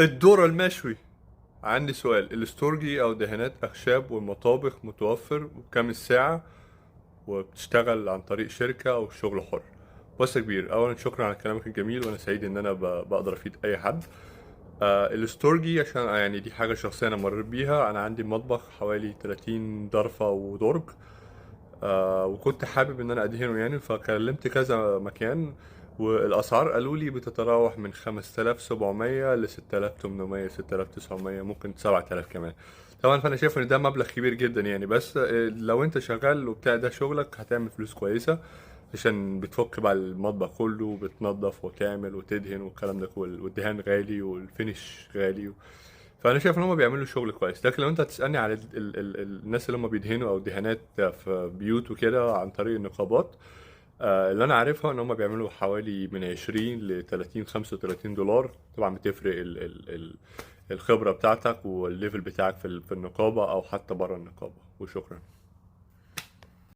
الدور المشوي. عندي سؤال، الاستورجي او دهانات اخشاب والمطابخ متوفر؟ وكم الساعة؟ وبتشتغل عن طريق شركة او شغل حر؟ بس يا كبير، اولا شكرا على كلامك الجميل، وانا سعيد ان انا بقدر افيد اي حد. الاستورجي عشان يعني دي حاجة شخصية انا مريت بيها. انا عندي مطبخ حوالي 30 ضرفة ودرج، وكنت حابب ان انا ادهنه يعني، فكلمت كذا مكان، والاسعار قالوا لي بتتراوح من 5700 ل 6800، 6900، ممكن 7000 كمان. طبعا فانا شايف ان ده مبلغ كبير جدا يعني، بس لو انت شغال وبتاع ده شغلك هتعمل فلوس كويسة، عشان بتفك بقى المطبخ كله وبتنظف وتعمل وتدهن والكلام ده كله، والدهان غالي وال finish غالي. فانا شايف ان هم بيعملوا شغل كويس. لكن لو انت هتسالني على ال ال ال الناس اللي هم بيدهنوا او دهانات في بيوت وكده عن طريق النقابات، اللي انا عارفها ان هم بيعملوا حوالي من 20 ل 30، 35 دولار. طبعا بتفرق ال ال ال الخبرة بتاعتك وال level بتاعك في النقابة او حتى بره النقابة. وشكرا.